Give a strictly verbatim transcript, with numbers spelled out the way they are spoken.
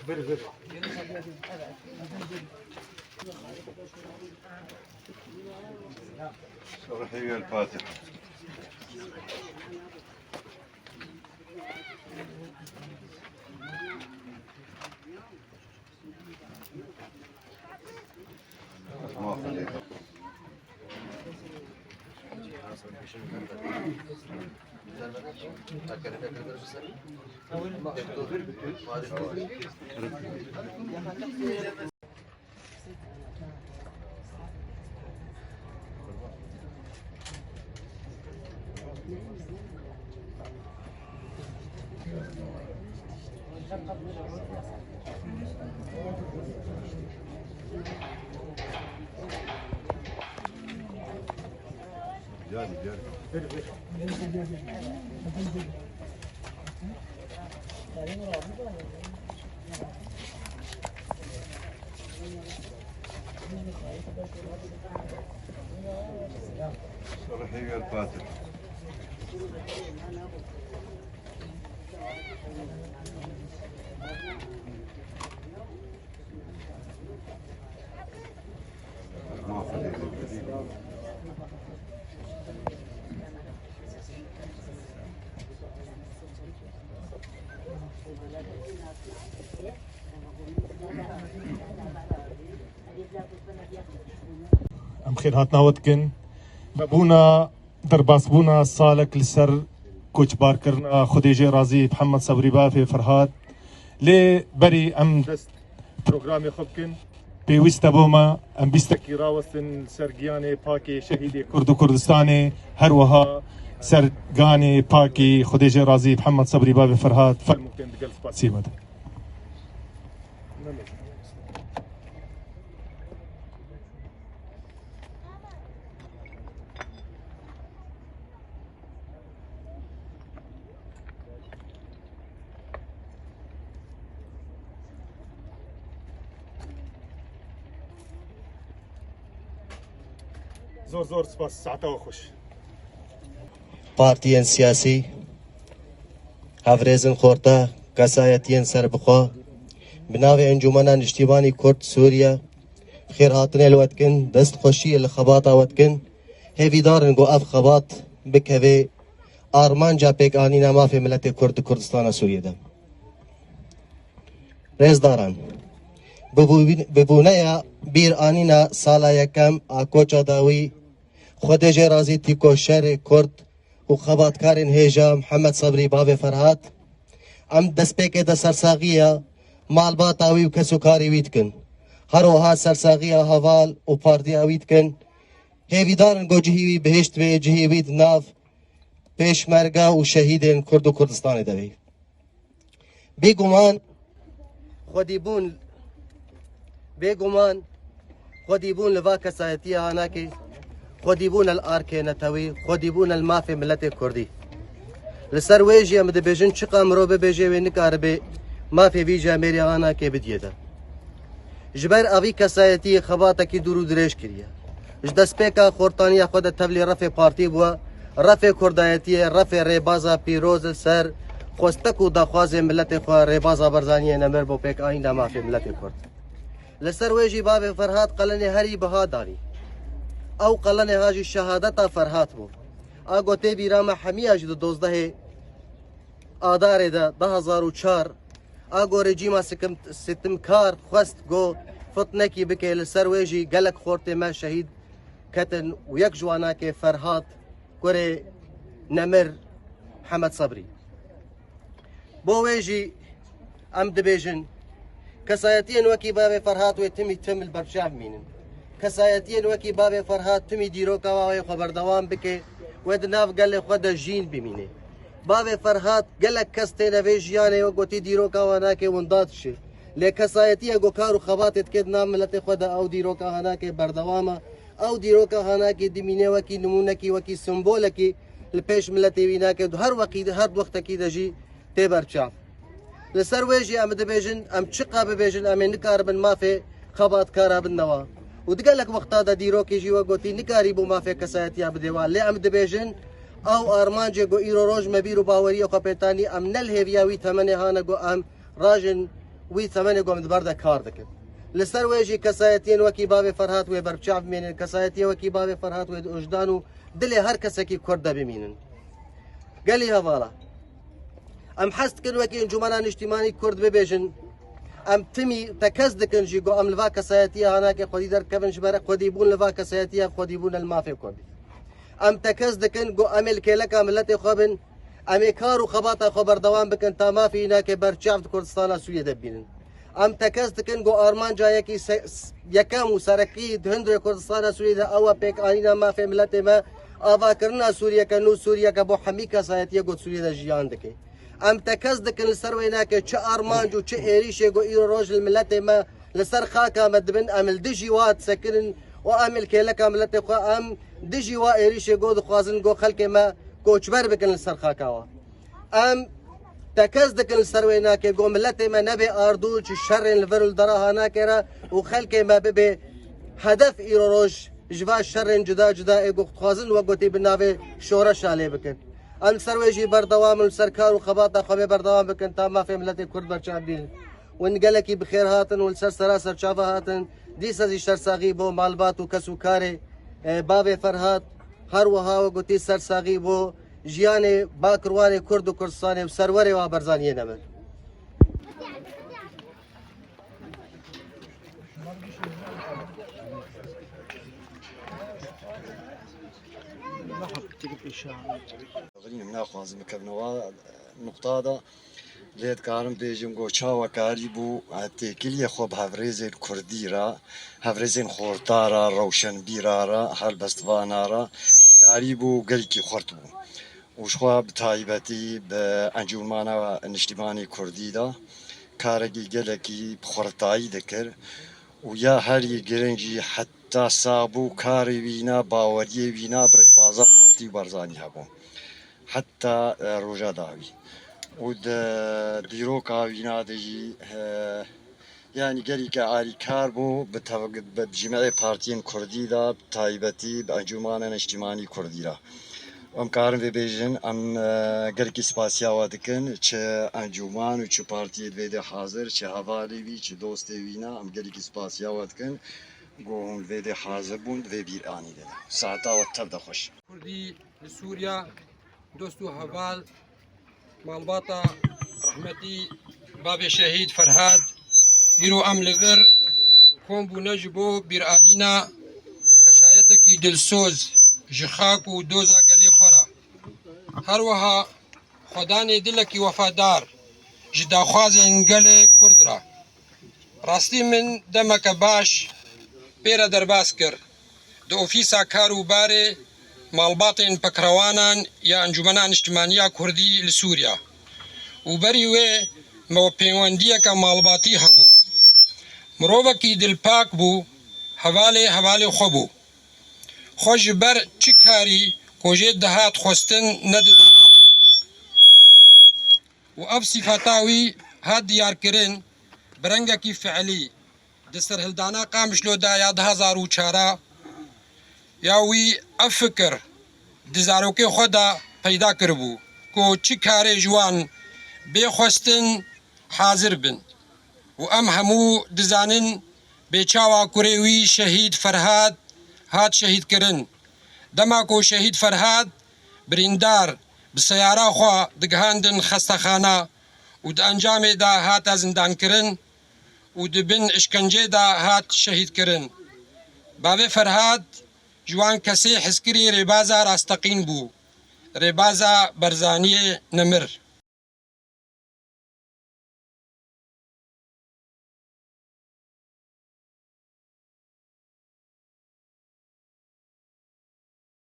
Ver, ver. Sonra heyel Fatiha. Gel, gel. Şöyle heykel Fatih. Em xêrhatina we dikin. Vebûna Derbasbûna salek li ser koçbarkirina Xwedê jê razî Mihemed Sebrî bavê Ferhat. Lê berî em dest programê xwe bikin, pêwîst e bo me em bîstekî rawestin li ser giyanê pakê şehîdê Kurd û Kurdistanê, her wiha ser giyanê pakê Xwedê jê razî Mihemed Sebrî bavê Ferhat. Fermo kin, digel spasî me de. Zor zor spas, saeta we xweş. Partiyên siyasî, hevrêzên xorta, kesayetiyên serbixwe, bi navê Encûmena Niştîmanî Kurd Sûriye, xêrhatinê li we dikin, dest xweşiyê li xebata we dikin. Hêvîdar in ku ev xebat bikeve armanca pêkanîna mafê miletê Kurd di Kurdistana Sûriyê de. Rêzdaran, bi bû-, bi bûneya bîranîna sala yekem a koça dawî, Xwedê jê razî tîko şerê Kurd û xebatkarên hêja Mihemed Sebrî bavê Ferhat, em destpêkê de sersaxiya malbata wî û kesûkarê wî dikin. Her wiha sersaxiya heval û partiya wî dikin. Hêvîdar in ku cihî wî bihişt bê, cihî wî di nav pêşmerge û şehîdên Kurd û Kurdistanê de bê. Bêguman xwedîbûn, bêguman xwedîbûn li va kesayetiya anakê, xwedîbûn el arkê netewî, xwedîbûn el mafê miletê Kurdî. Li ser wê jî em dibêjin, çiqa mirov bibêje, wê nikaribe mafê vî camêrê anakê bidiyê de. Ji ber evî kesayetiyê xebatekî dûr û dirêj kiriye. Ji destpêka xortaniya xwe de tevlî refê partî bûye, refê kurdayetiyê, refê rêbaza pîroz li ser xwestek û daxwazê miletê xwe, rêbaza Barzaniyê nemir bo pêkanîna mafê miletê Kurd. Li ser wê jî bavê Ferhat qelenê herî biha danî. Ew qelenê ha jî şehadeta Ferhat bû. A ku tê bîra me hemiya jî di dozdehê Adarê de du hezar û çar, a ku rejîma sikim-, sitimkar xwest ku fitnekî bike, li ser wê jî gelek xortê me şehîd ketin û yek ji wanakê Ferhat, kurê nemir Mihemed Sebrî. Bo wê jî em dibêjin, kesayetiyên wekî bavê Ferhat wê timî tim li berçav bimînin. Kesayetiyên wekî bavê Ferhat timî dîroka wê xwe berdewam bike, wê di nav gelê xwe de jîn bimîne. Bavê Ferhat, gelek kes têne vê jiyanê, wek gotî, dîroka wan nake winda dişe. Lê kesayetiya ku kar û xebatê dike di nav miletê xwe de, ew dîroka wan nake berdewam e. Ew dîroka Hanakê dimîne wekî nimûnekî, wekî simbolekî li pêş miletê wî nake, di her wekî de, her wextekî de jî tê berçav. Li ser wê jî em dibêjin, em çiqa bibêjin, em ê nikaribin mafê xebatkara bidine wa. Û di gelek wexta de dîrokê jî we gotî nikarîbû mafê kesayetiya bidê wa. Lê em dibêjin, ew armancê ku îro roj me bîr û baweriya xwe pê tanî, em ne li hêviya wî temenê hane ku em rajin wî temenê ku em di ber de kar dikin. Li ser wê jî kesayetiyên wekî bavê Ferhat wê berbiçav bimînin, kesayetiya wekî bavê Ferhat wê di wijdan û dilê her kesekî Kurd de bimînin. Gelî hevala. Em hez dikin wekî Encûmena Niştîmanî Kurd bibêjin, em timî tekez dikin jî ku em li va kesayetiya Hanakê xwedî derkevin, ji ber xwedîbûn li va kesayetiya xwedîbûn li mafê Kurdî. Em tekez dikin ku em ê li kêleka miletê xwe bin, em ê kar û xebata xwe berdewam bikin ta mafê Hanakê berçav di Kurdistana Sûriyê de bibînin. Em tekez dikin ku armanca yekî se-, s-, yekem û serekî di hundirê Kurdistana Sûriyê de ew e pêkanîna mafê miletê me, avakirina Sûriyeke nû, Sûriyeke bo hemî kesayetiyê ku Sûriyê de jiyan dike. Em tekez dikin li ser wê nake çi armanc û çi êrîşê ku îro roj li miletê me li ser xaka me dibin, em li dijî wa disekinin û em li kêleka miletê xwe, em dijî wa êrîşê ku dixwazin ku xelkê me koçber bikin li ser xaka wa. Em tekez dikin li ser wê nake ku miletê me nebe ardû ji şerên li vir û li dera Hanakê re û xelkê me bibe hedef îro roj ji va şerên cuda cuda ê ku dixwazin wek gotî bi navê şoreşa lê bikin. Em li ser wê jî berdewam in, li ser kar û xebata xwe bê berdewam bikin ta mafê miletê Kurd berçav bînin. Win gelekî bi xêr hatin û li ser sera serçava hatin. Dîsa jî sersaxî bo malbat û kes û karê, e, bavê Ferhat. Her wiha we gotî sersaxî bo jiyanê bakirwanê Kurd û Kurdistanê û serwerê wa Barzaniyê nemir. Birînim naxwazim bikevine wa nuqta de. Lê dikarim bêjim ku çawa karîbû, e, têkiliyê xwe bi hevrêzên kurdî re, hevrêzên xorta re, rewşenbîra re, helbestvana re karîbû gelkî xurt bû. Û jixwe bi taybetî bi Encûmana Niştîmanî Kurdî de karekî gelekî bi xurtayî dikir û ya herî giring jî heta sabû karê wîna, baweriyê wîna bi rêbaza partî û Barzanî hebû. Heta, e, roja dawî. Û di dîroka wîna de jî, e, yanî gelî ke alîkar bû, bi tev-, bi cimeyê partiyên kurdî de, bi taybetî bi Encûmana Niştîmanî Kurdî re. Em karin vê bêjin, em, e, gelekî spasiya we dikin, çi encûman û çi partiyê di vê de hazir, çi hevalê wî, çi dostê wî ne, em gelekî spasiya we dikin, ku hûn li vê de hazir bûn, di vê bîranî de. Saeta we tev de xweş. Kurdî li Sûriya, dost û heval, malbata rehmetî bavê şehîd Ferhad, îro em li vir kom bûne ji bo bîranîna kesayetekî dilsoz ji xak û doza gelê xwe re. Her wiha xwedanê dilekî wefadar ji daxwazên gelê Kurd re. Rastî min demeke baş pê re derbas kir. Di ofîsa kar û barê malbatên pekrewanan ya Encûmena Niştimaniya Kurdî li Sûriya û berî wê me pêwendiyeke malbatî hebû. Mirovekî dilpak bû, hevalê hevalê xwe bû. Xwe ji ber çi karî ku jê dihat xwestin nedid û ev sîfeta wî hat diyarkirin bi rengekî fiilî di serhildana Qamişlo de ya du hezar û çar ya wî ev fikir di zarokê xwe de peyda kiribû ku çi karê ji wan bê xwestin hazir bin û em hemû dizanin bê çawa kurê wî şehîd Ferhad hat şehîdkirin. Dema ku şehîd Ferhad birîndar bi seyara xwe digihandin xestexana û di encamê de hate zindankirin û di bin îşkencê de hat şehîdkirin. Bavê Ferhad ji wan kesê hizkirî rêbaza rasteqîn bû, rêbaza Barzaniyê nemir.